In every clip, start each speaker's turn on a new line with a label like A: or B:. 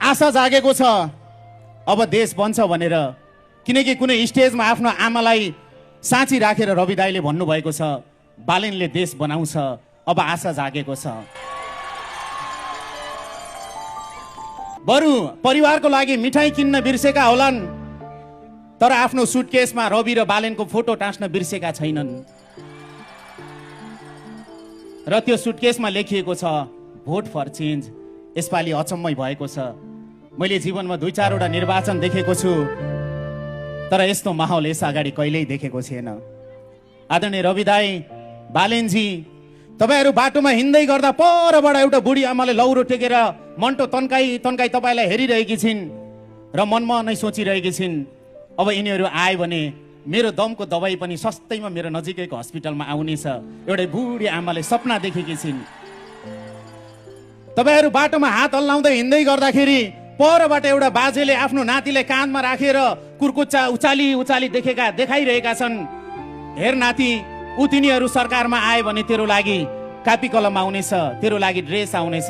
A: आशा जागेको छ अब देश बन्छ भनेर, किनकि कुनै स्टेजमा आफ्नो आमालाई साँची राखेर रवि दाइले भन्नुभएको छ बालेनले देश बनाउँछ, अब आशा जागेको छ। बरु परिवारको लागि मिठाई किन्न बिर्सेका होलान्, तर आफ्नो सुटकेसमा रवि र बालेनको फोटो टाँस्न बिर्सेका छैनन्। र त्यो सुटकेसमा लेखिएको छ भोट फर चेन्ज। यसपालि अचम्मै भएको छ। मैले जीवनमा 2-4वटा निर्वाचन देखेको छु, तर यस्तो माहौल यस अगाडि कहिल्यै देखेको थिएन। आदरणीय रवि दाई, बालेनजी, तपाईहरू बाटोमा हिँड्दै गर्दा परबाट एउटा बुढी आमाले लौरो टेकेर मन्टो तन्काई तन्काई तपाईँलाई हेरिरहेकी छिन् र मनमा नै सोचिरहेकी छिन् अब यिनीहरू आए भने मेरो दमको दबाई पनि सस्तैमा मेरो नजिकैको हस्पिटलमा आउनेछ। एउटै बुढी आमाले सपना देखेकी छिन्। तपाईहरू बाटोमा हात हल्लाउँदै हिँड्दै गर्दाखेरि परबाट एउटा बाजेले आफ्नो नातिलाई काँधमा राखेर कुर्कुच्चा उचाली उचाली देखाइरहेका छन्, हेर नाति, ऊ तिनीहरू सरकारमा आए भने तेरो लागि कापी कलम आउनेछ, तेरो लागि ड्रेस आउनेछ,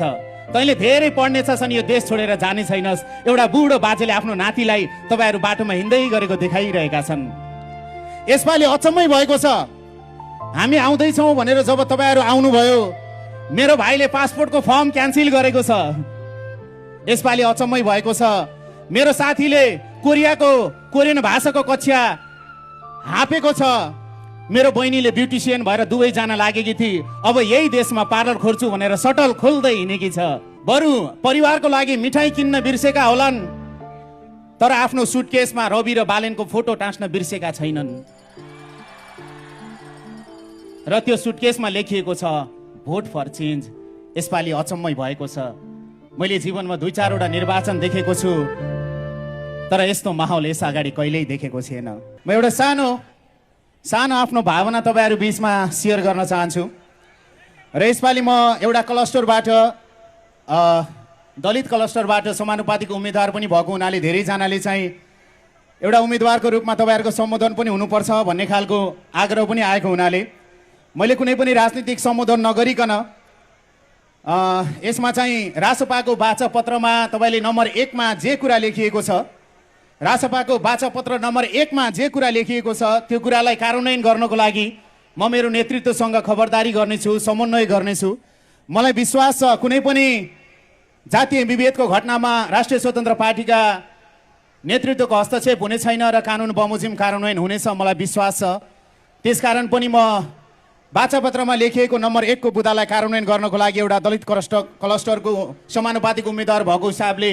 A: तैँले धेरै पढ्ने छस् अनि यो देश छोडेर जाने छैनस्। एउटा बुढो बाजेले आफ्नो नातिलाई तपाईँहरू बाटोमा हिँड्दै गरेको देखाइरहेका छन्। यसपालि अचम्मै भएको छ। हामी आउँदैछौँ भनेर जब तपाईँहरू आउनुभयो, मेरो भाइले पासपोर्टको फर्म क्यान्सिल गरेको छ। यसपालि अचम्मै भएको छ। मेरो साथीले कोरियन भाषाको कक्षा हापेको छ। मेरो बहिनीले ब्युटिसियन भएर दुवैजना लागेकी थिए, अब यही देशमा पार्लर खोल्छु भनेर सटल खोल्दै हिँडेकी छ। बरु परिवारको लागि मिठाई किन्न बिर्सेका होलान्, तर आफ्नो सुटकेसमा रवि र बालेनको फोटो टाँस्न बिर्सेका छैनन्। र त्यो सुटकेसमा लेखिएको छ भोट फर चेन्ज। यसपालि अचम्मै भएको छ। मैले जीवनमा 2-4वटा निर्वाचन देखेको छु, तर यस्तो माहौल यस अगाडि कहिल्यै देखेको थिएन। म एउटा सानो आफ्नो भावना तपाईँहरू बिचमा सेयर गर्न चाहन्छु। र यसपालि म एउटा क्लस्टरबाट, दलित क्लस्टरबाट समानुपातिक उम्मेदवार पनि भएको हुनाले धेरैजनाले चाहिँ एउटा उम्मेदवारको रूपमा तपाईँहरूको सम्बोधन पनि हुनुपर्छ भन्ने खालको आग्रह पनि आएको हुनाले मैले कुनै पनि राजनीतिक सम्बोधन नगरिकन यसमा चाहिँ रासपाको वाचापत्रमा तपाईँले नम्बर 1मा जे कुरा लेखिएको छ, रासपाको वाचापत्र नम्बर 1मा जे कुरा लेखिएको छ त्यो कुरालाई कार्यान्वयन गर्नको लागि म मेरो नेतृत्वसँग खबरदारी गर्नेछु, समन्वय गर्नेछु। मलाई विश्वास छ कुनै पनि जातीय विभेदको घटनामा राष्ट्रिय स्वतन्त्र पार्टीका नेतृत्वको हस्तक्षेप हुने छैन र कानुन बमोजिम कार्यान्वयन हुनेछ, मलाई विश्वास छ। त्यसकारण पनि म वाचापत्रमा लेखिएको नम्बर 1को बुँदालाई कार्यान्वयन गर्नको लागि एउटा दलित क्लस्टरको समानुपातिक उम्मेदवार भएको हिसाबले